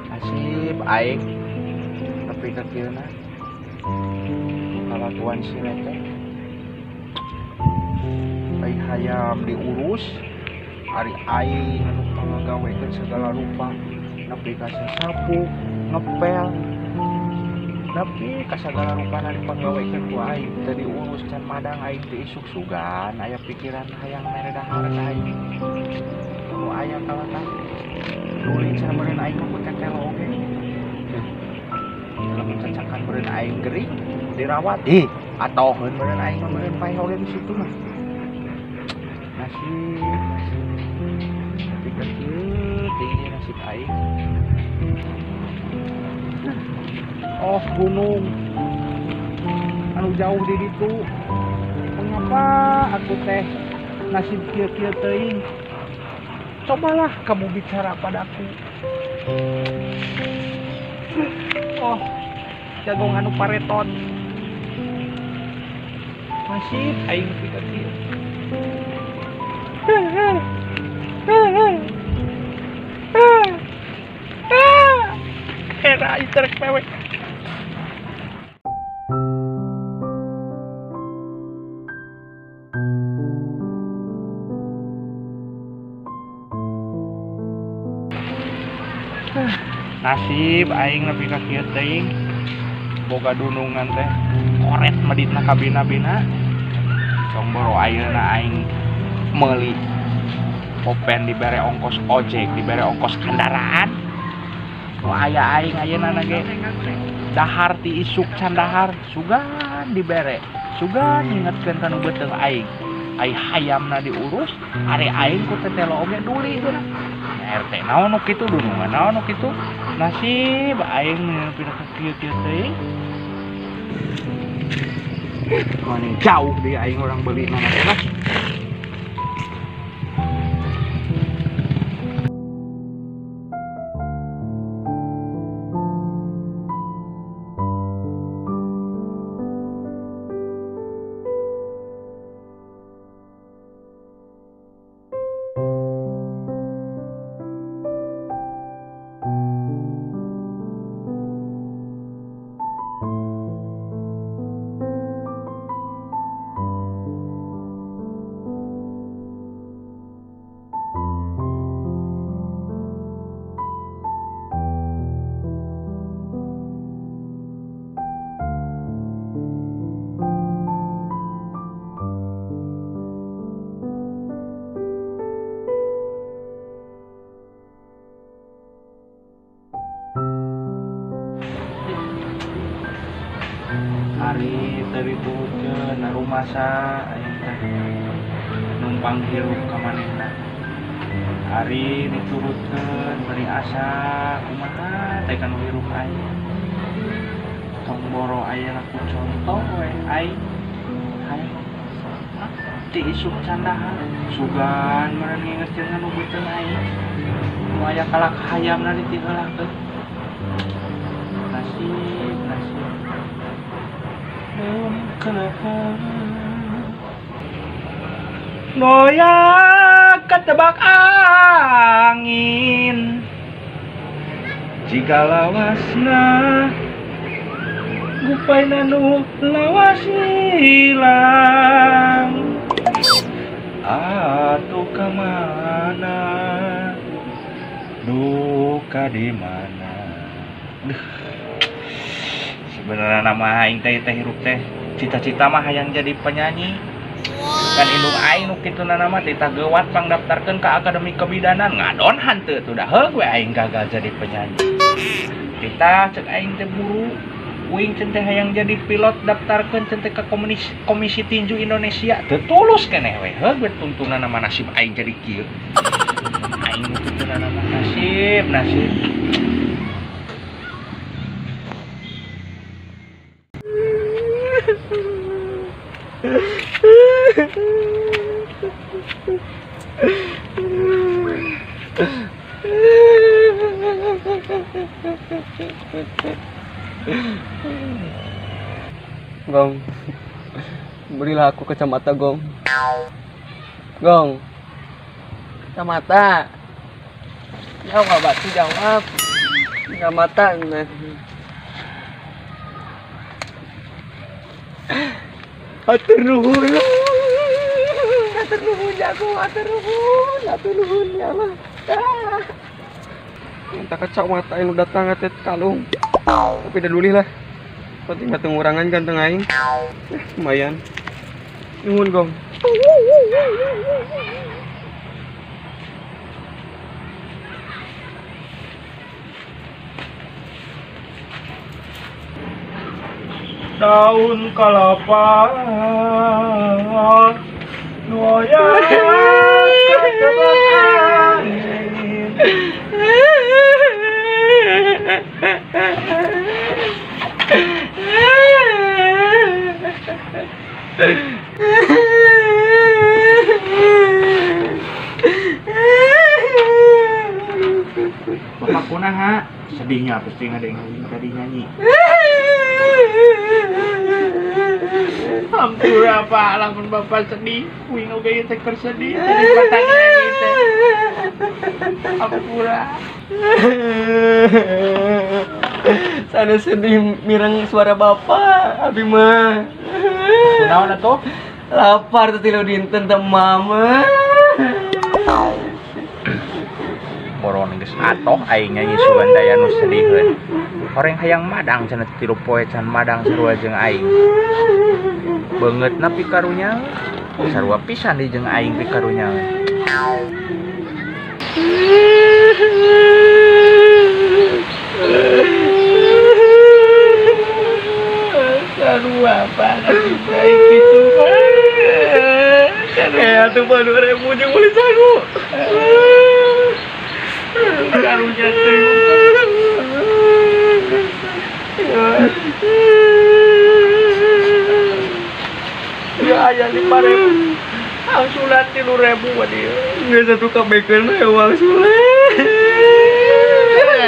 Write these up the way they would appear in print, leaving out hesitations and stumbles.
Nasib aing nepi ka kieuna. Kalakuan si teh. Ai hayam diurus, ari aing anu pangagawekeun segala rupa, nepi ka sasapu, ngepel. Tapi ka sagala rupana dipanggawekeun ku aing, teu diurus can madang aing teu isuk sugan aya pikiran hayang mere dahar ka aing. Nu aya kalakah nuli cenah meureun aing mah ku tetelo oge. Lamun cacakan meureun aing gering dirawat ih atoheun meureun aing mah meureun paeh oge di situ mah. Nasib nasib tapi ka kieu teuing nasib aing. Oh gunung anu jauh di ditu, mengapa aku teh nasib kieu-kieu teuing? Cobalah kamu bicara padaku. Oh jagong anu paretot, nasib aing nepi ka kieu. Era iterek pewek. Nasib aing nepi ka kieu teuing, boga dunungan teh koret meditna ka bina-bina. Tong boro ayeuna aing meuli popen dibere ongkos ojek, dibere ongkos kendaraan. Nu aya aing ayeuna na ge dahar ti isuk can dahar, sugan dibere, sugan ngingetkeun ka nu beuteung aing. Ai hayamna diurus, ari aing ku tetelo oge duli geuna. RT naon nu kitu, dunungan naon nu kitu. Nasib aing nepi ka kieu-kieu teuing. Mani jauh deui aing urang beuli na teh lah. Ari teu diturutkeun narumasa aing teh numpang hirup ka manehna. Ari diturutkeun bari asa kumaha teh kanu hirup aing. Tong boro ayeuna ku contoh we aing. Hayang ti isuk can dahar sugan meureun ngingetkeun nu beuteung aing. Nu aya kalak hayamna ditiheulakeun. Nasib nasib. Noya ketebak angin, jika lawasna gupai nanu lawas hilang. Atuh kemana, duka di mana. Sebenarnya nama aing teh teh hirup teh cita-cita mah hayang jadi penyanyi. Kan indung aing nu kituna nama teh tah geuwat pangdaftarkeun ka akademi kebidanan, ngadon hanteu tuh dah heuh we aing gagal jadi penyanyi. Titah cek aing teh buru uing cen teh hayang jadi pilot, daftarkeun cen teh ka Komisi Tinju Indonesia, teu tulus keneh we heuh we tuntunan nama nasib aing jadi kieu. Aing nu kituna nama nasib nasib. Gong, berilah aku kacamata, Gong. Gong, Kacamata. Jawab batu jawab. Kacamata nah. Hatur nuhun. Hatur nuhun jago, hatur nuhun, hatur nuhun ya Allah. Minta kacamata yang datang teh kalung. Tapi dah dulih lah. Penting mah ngurangan ganteng aing. Lumayan. Nuhun gong. Daun kelapa noya angin. Bapak kunaha sedihnya pasti ngadengin tadi nyanyi. Hampura Pak, lamun bapak sedih, kuing oge ieu teh keur sedih, tadi bapak nyanyi teh. Hampura. Sana sedih mireng suara bapak, abi mah. Kunaon atuh? Lapar teh tilu dinten teh mama. Boron geus atoh aing nyanyi sugan daya nu sedih. Horeng hayang madang cenah tilu poe can madang sarua jeung aing. Beungeutna pikarunya sarua pisan di jeung aing pikarunya. Sarua banget aing kitu. Atuh mah 2000 jeung meuli sangu. Karunya teh. Ya aya 5.000. Angsulan 3.000 mah dieu. Geus atuh kabekeun we wangsulan.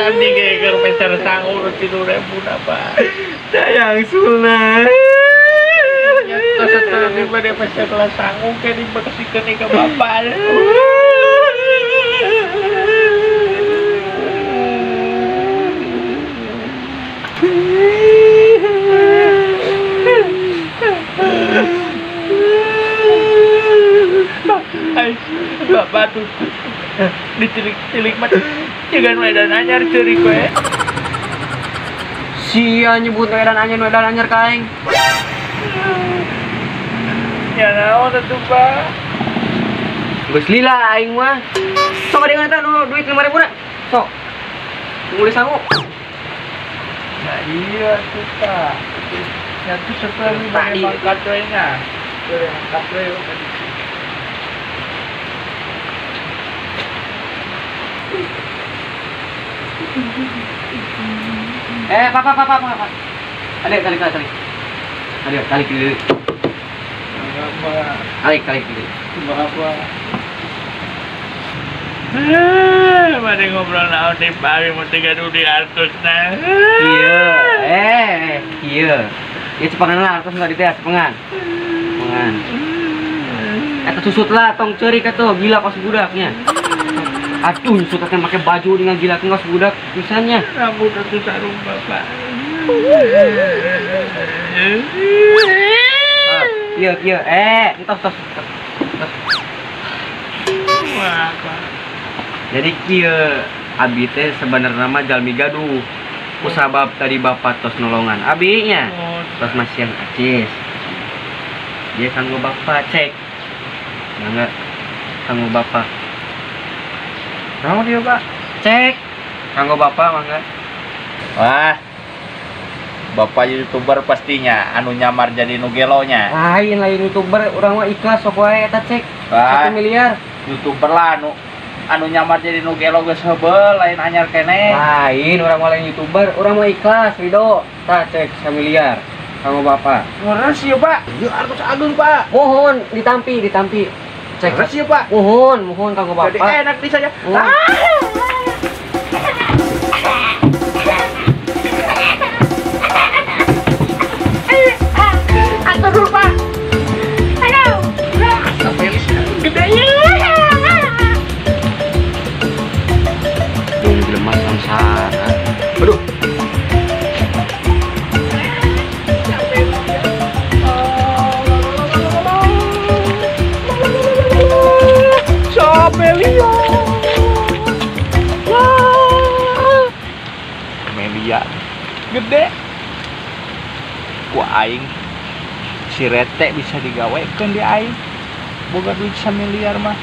Abdi ge keur meser sangu 3.000 na Pak. Tah angsulan. Ya tos atuh di bade meser lah sangu ke dibekasikeun ka bapak. Bapak tuh dicilik-cilik mah jangan medan anyar ceurik we. Sia nyebut medan anyar ka aing. Ya naon atuh Pak? Geus lila aing mah. Sok adegan eta nu duit 5.000 na. Sok. Ngulis sangu. Nah iya tuh Pak. Ya tuh seperti tadi mangkat we nya. Mangkat we tadi. Pak. Tarik. Aduh, tarik dulu. Tarik dulu. Bapak. Mari ngobrol naon di pari mun teu gaduh di artosna. Iya, iya. Ieu cepengan lah artos enggak dites cepengan. Cepengan. Eta susut lah tong ceurik atuh gila kos budaknya. Aduh, nyusut teh make baju dengan gila kos budak pisannya. Rambut atuh sarung bapak. Iya, entos tos. Wah, Pak. Jadi kieu abi teh sebenarnya mah jalmi gaduh. Kusabab tadi bapak tos nolongan abi nya. Tos masih yang acis. Dia kanggo bapak cek. Mangga kanggo bapak. Naon dia, Pak? Cek. Kanggo bapak mangga. Wah. Bapak YouTuber pastinya anu nyamar jadi nu gelonya. Lain YouTuber, urang mah ikhlas sok wae eta cek. 1 miliar. YouTuber lah anu nyamar jadi nu gelo geus heubeul lain anyar keneh. Lain urang mah lain YouTuber, urang mah ikhlas ridho. Tah cek 1 miliar kanggo bapak. Leres ieu, Pak. Ieu artos ageung, Pak. Mohon ditampi. Cek. Leres ieu, Pak. Mohon kanggo bapak. Jadi enak di saja. Atur Pak. Aduh. Gedenya. Samiliar. Samiliar. Gede. Ku aing si rete bisa digawekeun di aing. Boga duit samiliar mah.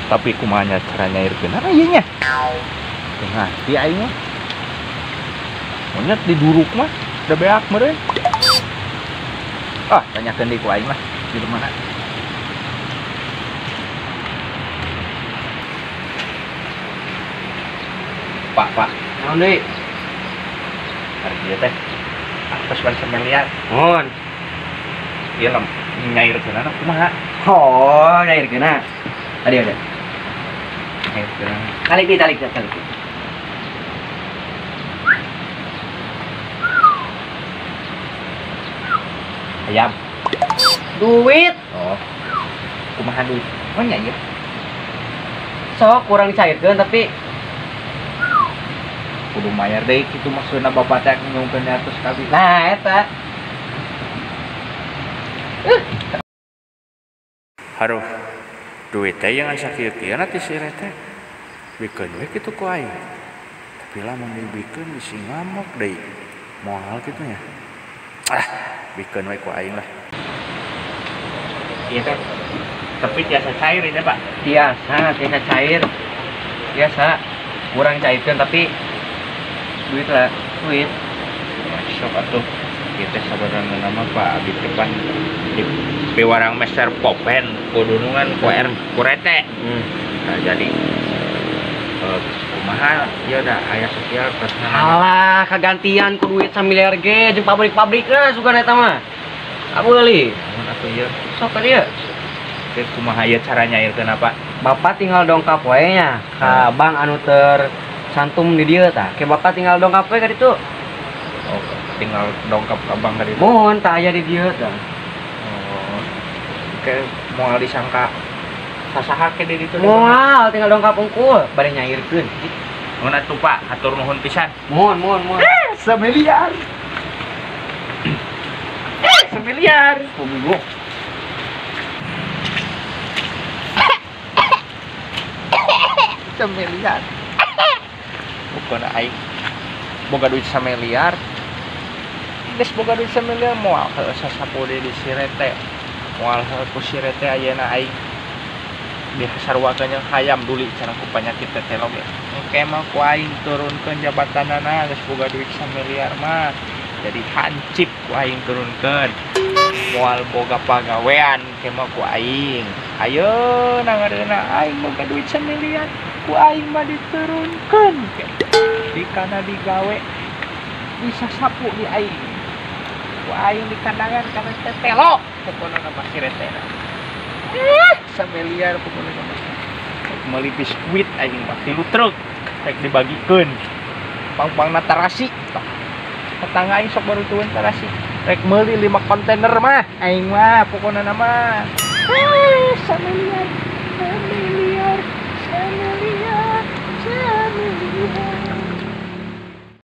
Tapi kumaha cara nyairkeun ieu nya? Teu ngarti aing mah. Monyet diduruk mah, da beak meureun. Ah, tanyakeun deui ku aing lah di mana. Pak, Pak. Naon deui? Hari ieu teh atos ban samiliar. Mohon. Ieu lem nyairkeunana kumaha? Oh, nyairkeunna. Tadi ada. Nyairkeunana. Tarik nih, tarik, tarik. Ayam. Duit. Oh. Kumaha duit? Oh nyair. Sok kurang dicairkeun tapi kudu mayar deui kitu maksudna bapak teh nyungkeun atus kabeh. Nah, eta. Haruh. Duit teh yang sakieu-kieu teh si rete. Bikeun we kitu ku aing. Tapi lamun dibikeun bisi ngamuk deui. Moal kitu nya. Ah, bikeun we ku aing lah. Iya teh. Tapi tiasa cair ini, Pak. Tiasa, tiasa cair. Biasa. Kurang cairkeun tapi duit lah, duit. Masuk atuh. Kita sabarana nama Pak abdi teh pan di piwarang meser popen kudunungan ku er ku rete. Nah, jadi kumaha ieu da aya sekian terus alah kagantian ku duit samiliar ge jeung pabrik-pabrik lah sugan eta mah. Abeuli. Naon atuh ieu? Sok ka dieu. Teh kumaha ieu cara nyairkeun apa? Bapak tinggal dongkap wae nya ka bank anu tercantum di dieu tah. Ke bapak tinggal dongkap we ka ditu. Oh, tinggal dongkap ka bank ka ditu. Mohon tah aya di dieu tah. Oh. Ke moal disangka sasaha ke di ditu. Moal tinggal dongkap unggul bade nyairkeun. Mun atuh Pak, hatur nuhun pisan. Mohon, mohon, mohon. Samiliar. Samiliar. Goblok. Samiliar. Bukan aing boga duit samiliar. Geus boga duit samiliar moal heueuh sasapu deui di si rete. Moal heueuh ku si rete ayeuna aing disaruakeun jeung hayam duli cenah ku panyakit tetelo ge. Engke mah ku aing turunkeun jabatanana geus boga duit samiliar mah. Jadi hancip ku aing turunkeun. Moal boga pagawean engke mah ku aing. Ayeuna ngareuna aing boga duit samiliar ku aing mah diturunkeun. Di kana digawe bisa sapu di aing. Ku aing di kandangan kana tetelo pokona mah si retena. Samiliar pokona mah. Meuli biskuit aing mah 3 truk rek dibagikeun. Pang-pangna tarasi. Tetangga aing sok barutueun tarasi. Rek meuli 5 kontainer mah aing mah pokona mah.